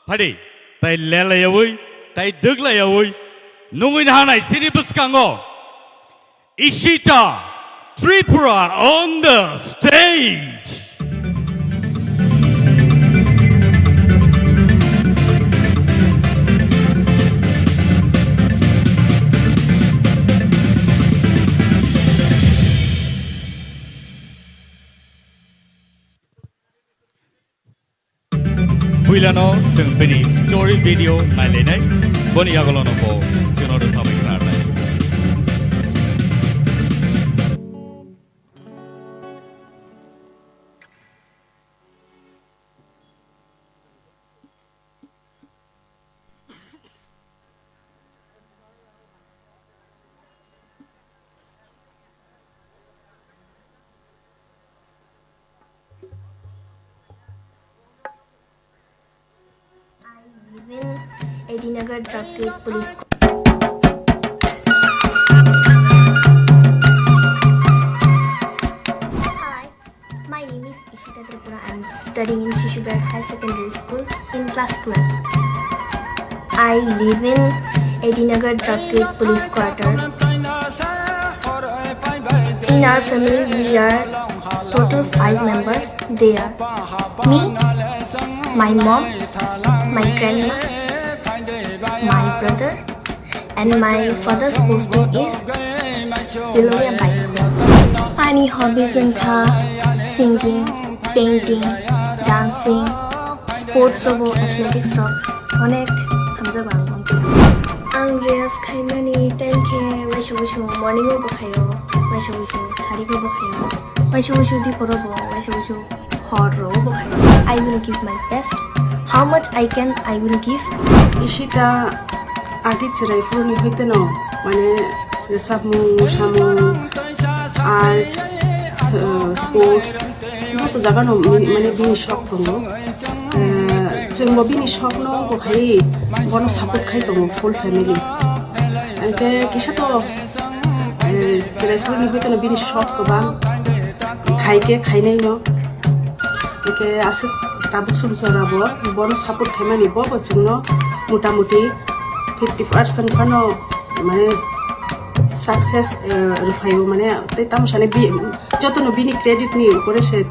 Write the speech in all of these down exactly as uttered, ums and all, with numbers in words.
Phadi, tai lelayawi, tai dwglayawi, nungwi nahanai sini bwskango. Ishita Tripura on the stage. Puilano chwng bini story video nailainai, boni yagolono bo chwngno rwchapwi khnarnai. I live in Edinagar Traffic Police. Hi, my name is Ishita Tripura. I'm studying in Shishugarh High Secondary School in class twelve. I live in Edinagar Traffic Police Quarter. In our family, we are total five members. They are me, my mom, my grandma, my brother, and my father's posting is Bilonia Bailongri. Ani hobbies wngkha singing, painting, dancing, sports o bo athletics rok onek hamjago ang bongkha. Ang riyaz khaimani time khe waisa waisa morning o bo khaio, waisa waisa sari o bo khaio, waisa waisa dipor o bo, waisa waisa hor o bo khaio. I will give my best. How much I can, I will give. Ishita age chwrai phuruni hoiteno, mane, rwchapmung, mwsamung, art, uh, sports, joto jagano mi-, mane bini shok tongo. Eh, chwngbo bini shokno wngkha khai bono support khai tongo full family. Hwnkhe kisa to, eh, chwrai phuruni hoiteno bini shok kwbang, khai khe khainaino. Hwnkhe aswk tabuk swngchara bo bono support khaimani, bo bo chwngno mota moti fifty percent phano mane success, eh, rwphaio, mane tei tamo sani bi-, jotono bini credit ni upore se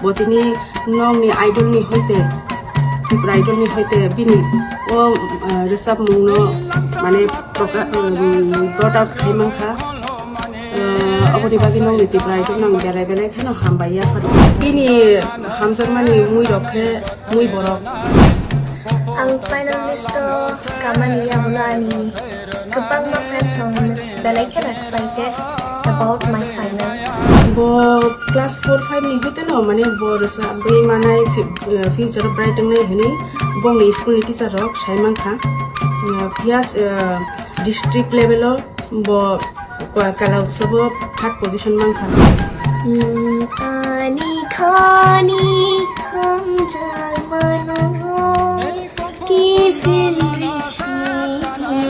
bo tini nokni idol ni hoite, Tripura Idol ni hoite bini o, eh, rwchapmung no mane progra-, um, brought out khai mankha. Eh, oboni bagwi nokni Tripura Idol no ang belai belai kheno hambai ya phano. Bini hamjakmani mui rok khe mui borok. Ang final list o kamani yagulo ani kwbangma friend rok belai kheno excited about my final. Bo class four five ni hoite no mane bo rwchapwi manai fi-, eh, future bright wngnai hwnwi bongni school ni teacher rok sai mankha. Eh, phiya, eh, district level o bo Kala Utsav o third position mankha. Hmm, ani khani khamjak mano, kifil rishni di,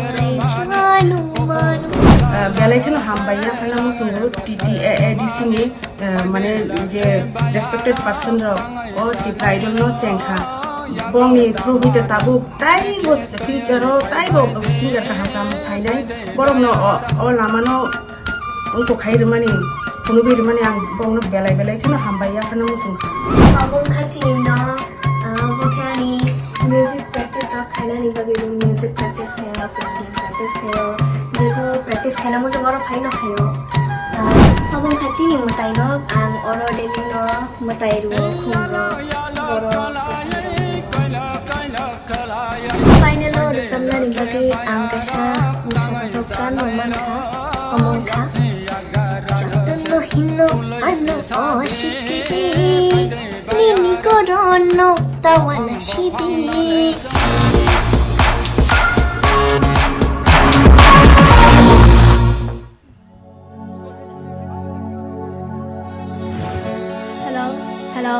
mai shanu mano. Ah, belai kheno hambai ya, phano musungo T T A A D C ni, ah, mane je respected person rok o Tripura Idol no chengkha. Bongni through hite tabuk taibo future o taibo singer kaham kaham phainai. Borokno o, o lamano wngkuk khai rwmani, phunugwi rwmani ang borokno belai belai kheno hambai ya phano muchungkha. Abo wngkha chini no, ah, bo khe ani music practice rok khainani bagwi bo music practice khaio, painting practice khaio, jebo practice khaina muchung oro phaino khaio. Ah, abo wngkha chini mwtai no, ang oro daily no mwtai rwo, khum rwo, borok. Final o rwchapnani bagwi ang kaisa bwsa kotor kan rok mankha, omo wngkha, "Jotono hino ano oshikiri, nini gorono tawana shidi." Hello, hello.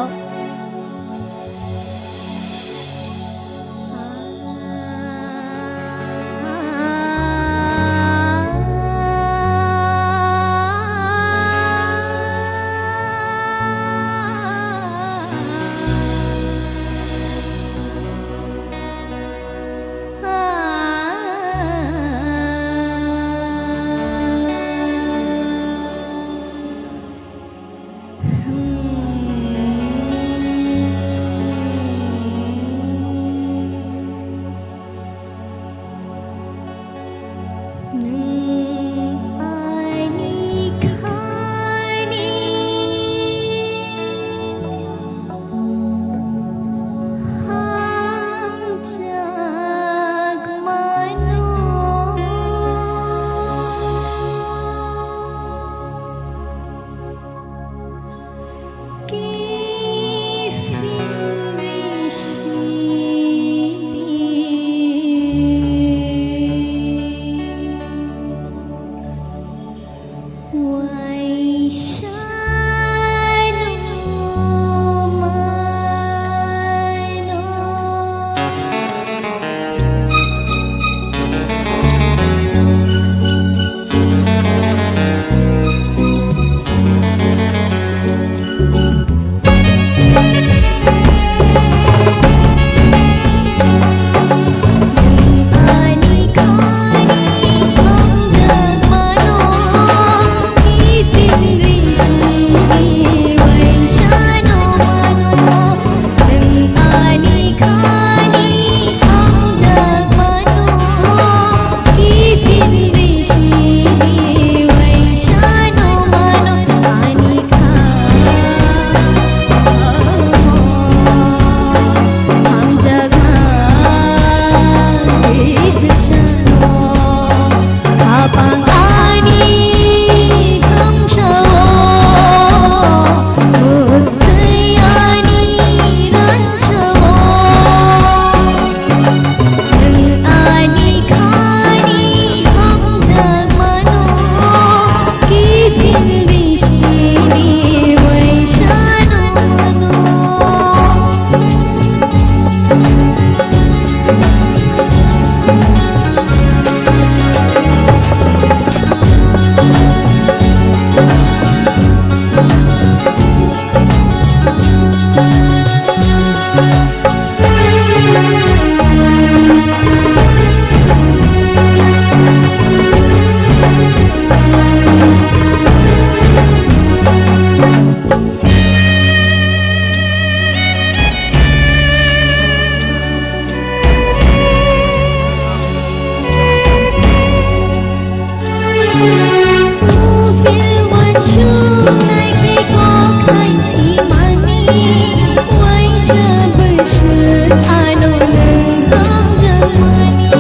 Ano nwng tongjakmani.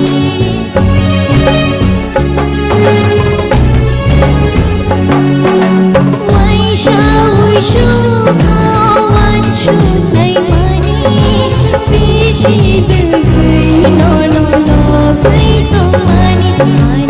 Waisa uisu kha wansuk naimani. Bisi dwgwi nono lobwi tongmani.